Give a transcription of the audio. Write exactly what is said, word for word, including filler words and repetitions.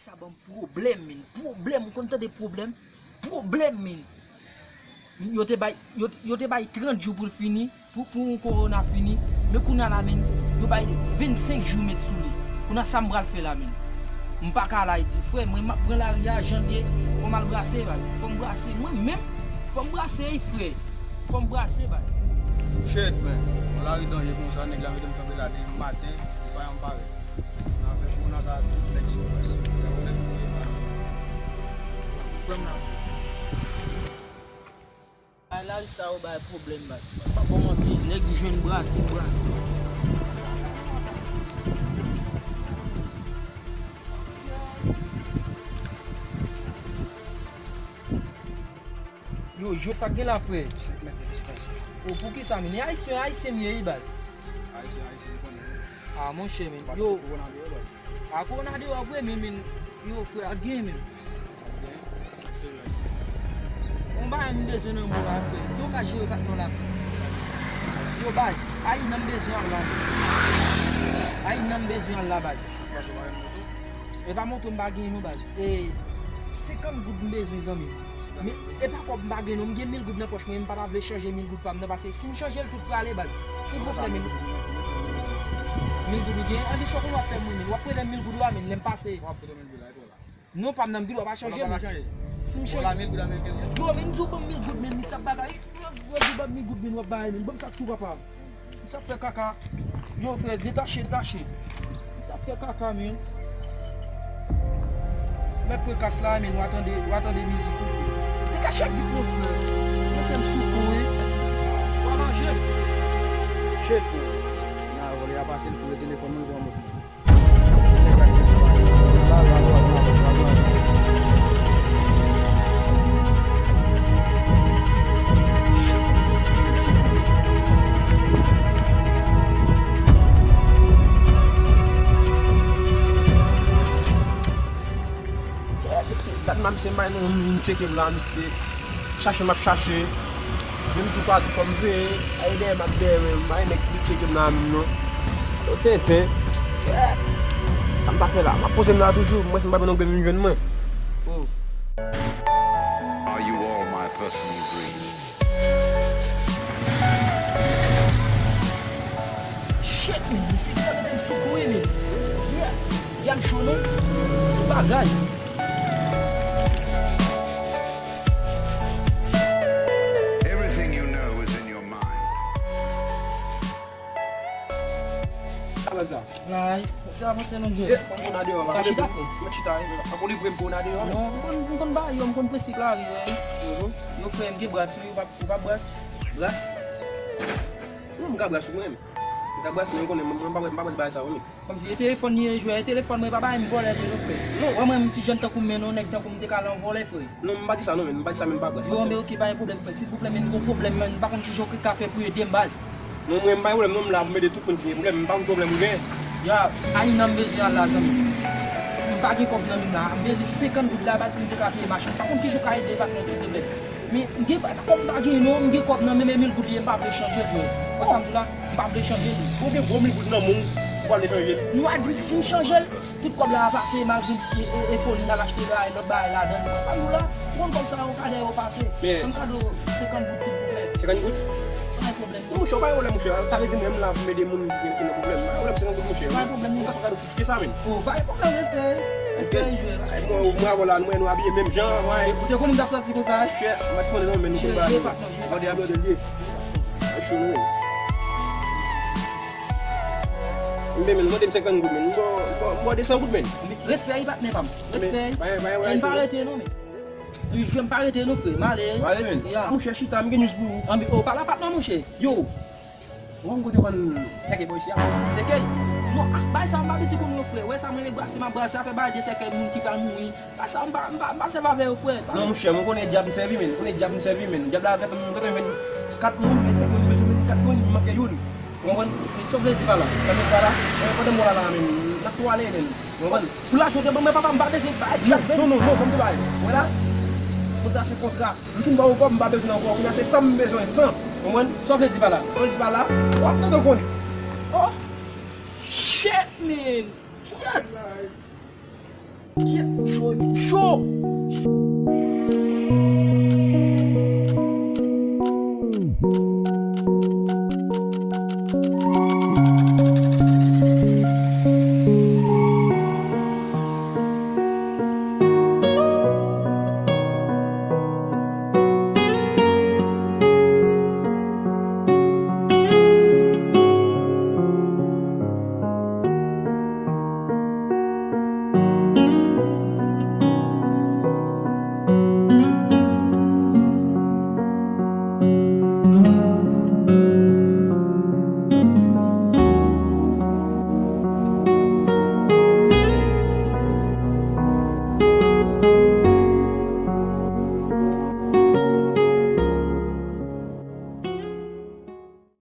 Sa ban m pwoblèm, men. Pwoblèm, ou konn tande pwoblèm? Pwoblèm, men. Yo te bay, yo, yo te bay trant jou pou l fini, pou, pou yon kowona fini. Men kounye a la, men, yo bay vennsenk jou met sou li. Kounye a, sa m pral fè la, men? M pa ka al Ayiti. Frè, mwen, m ap pran lari a, jan l ye, fò m al brase, baz. Fò m brase, mwen menm, fò m brase, wi, frè. Fò m brase, baz. Shit, man. Yon lari danje konsa, nèg la mete m kanpe la depi maten, li pa janm parèt. Kounye a, kounye a, tout nèg sou mwen. Lè yon nèg touye, baz. Pran m nan. Ay, lari sa yo bay pwoblèm, baz. Pa bon manti, nèg jwenn brase, brase. Yo, jwe sa k gen la, frè. Senk mèt de distans. O, poukisa, men? E ayisyen, ayisyen m ye, wi, baz. Ayisyen, ayisyen, m konnen. A, monchè, men. Yo. Kowona deyò, baz. A, kowona deyò vre, men, men, yo, frè, a gen, men. Sa gen? Sa k te la? Yon bagay m bezwen nan men w la, frè. Yo ka jere ak non la. Yo, baz, ay nan m bezwen al la. Ay nan m bezwen al la, baz. Sa k pase, w pa gen moto? E pa moto m pa gen, non, baz. E senkant goud m bezwen, zanmi. Men, e pa kòb m pa gen, non. M gen mil goud nan pòch mwen, m pa ta vle chanje mil goud pa m nan, paske si m chanje l, tout prale, baz. Silvouplè, men. Mil goud ou gen? Anben, sa w konn w ap fè mwen, men. W ap prele m mil goud ou a, men, lè m pase. W ap prele m mil goud la, epi w la. Non, pa m nan, m gen dwa pa chanje, men. Si m chanje. Ou la mil goud ameriken, wi. Yo, men, di w ban m mil goud, men, men sa bagay. Yo, yo, di w ban m mil goud, men, w ap bay, men. Ban m sa k sou, papa. M sa fè kaka. Yo, frè, detache, detache. M sa fè kaka, men. Mèt pran kas la, men, w a tande, w a tande mizik ou, frè. Detache vit, non, frè. Mete m sou kou, wi. W a manje. Shit, man. N a vòlè a pase l pou telefòn mwen, pran mwen. Dat m ap se may nou, m tcheke m la, misye. Chache m ap chache. Vin toupatou fò m veye. Ay dèyè m ap dèyè, men m pa renmen ki tcheke m nan menm non. Yo tenten. Sa m ta fè la? M ap poze m la toujou. Mwen si m pa jwenn yon grenn vin jwenn mwen. Oh. Are you all my personal dreams? Shit, men, misye gentan mete m sou kou, men. Yeah. Y ap cho non. Se bagay. Everything you know is in your mind. Alò sa. Ay, sa avanse non, Jè. Se, kòm moun nan deyò la. Ka chita, frè. Mwen chita, wi. Ankò li vre m pou nan deyò, wi. Non, m konn, m konn ba yo, m konn prensip la, wi. Mhm. Yo, frè, m gen bras, wi, ou pa, ou pa bras. Bras. Non, m ka bras ou menm. M ka bras, men m konnen, mwen, mwen pa, mwen pa bras bagay sa yo, non. Kòmsi e telefòn li ye jwe, e telefòn mwen pa bay m vòlè li non, frè. Non. Wè mwen, m ti jèn tankou m, men non, nèg tankou m, m te ka al an vòlè, frè. Non, m pa di sa non, men m pa di sa, men m pa bwè. Yo, men oke, pa gen pwoblèm, frè. Silvouplè, men m gon pwoblèm, men m pa konn kijan w ka fè pou ede m, baz. Non, mwen, m pa gen pwoblèm non, m la pou m ede tout moun ki gen pwoblèm, m pa konn pwoblèm ou gen. Ya, Ayina m bezwen al la, zanmi. M pa gen kòb nan men m la, m bezwen senkant goud la, baz, pou m te ka peye machin. M pa konn kijan w ka ede patnè, silvouplè. Men, m gen pa, kòb m pa gen non, m gen kòb nan men m, e mil goud li ye, m pa vle chanje l, frè. Wè sa m di w la, m pa vle chanje li. Ou gen gwo mil goud nan men w, ou pa vle chanje l? Nou a di m si m chanje l, tout kòb la a pase, m al vin e, e, e foli, m al achte bagay, lòt bagay ladan l. Sa nou la, ou konn kòb sa yo, kadè yo pase. Men m kado senkant goud, silvouplè. Senkant goud? Pa gen pwoblèm. Non, monchè, ou pa gen pwoblèm, monchè. Sa vle di mwen menm la pou m ede moun ki gen, ki nan pwoblèm. Pa gen pwoblèm, senkant goud, monchè. Pa gen pwoblèm, non. M ka fè kado plis ke sa, menm. Oh, pa gen pwoblèm, respè. Respè, jwè. Ay, mwen, mwen avè w la, mwen nou abiye menm jan, mwen. Ou te konnen m t ap sòti konsa, wi? Monchè, m pa t konnen non, men nou konn bagay. Jwè, jwè, patnè, jwè. Gade a blòdè l ye. Ay, cho nou. M ben, men, mande m senkant goud, men. M ba w, m ba w, m ba w de san goud, men. Respè, wi, patnè pa m. Respè. Men, bay, bay, bay, e m pa rete non, men. Wi, jwè, m pa rete non, frè. M ale. W ale, men. Ya. Monchè, chita, m gen news pou ou. Anbi, oh, pale a patnè, monchè. Yo. Ou konn kote vann sèkèy bò isi a? Sèkèy? Non, ah, bagay sa, m pa piti konn yo, frè. Wè sa, m renmen brase, m ap brase, afè bagay de sèkèy, moun ki pral mouri. Bagay sa, m pa, m pa, m pa sèvi avè yo, frè. Non, monchè, mwen konnen dyab m sèvi, men. Konnen dyab m sèvi, men. Dyab la, katreven, katreven, kat moun, men senk moun, men senk moun, kat moun, m manke youn. Ou konprann? Men sa w vle di pa la? Sa w vle di pa la? Mwen pandan m wè w la, la, men, n ap tou ale, men. Ou konprann? Pou lajan w te ban mwen, papa, m pa bezwen bay dyab, men. Non, non, non, non, ban m tou bay. Ou wè la? Kontra se kontra. M fin ba w kòb, m pa bezwen ankò. Kounye a se san m bezwen, san. Ou konprann? Sa w vle di pa la? Sa w vle di pa la? W ap tande w konn. Oh! Shit, man! Shit! Shit! Cho, cho.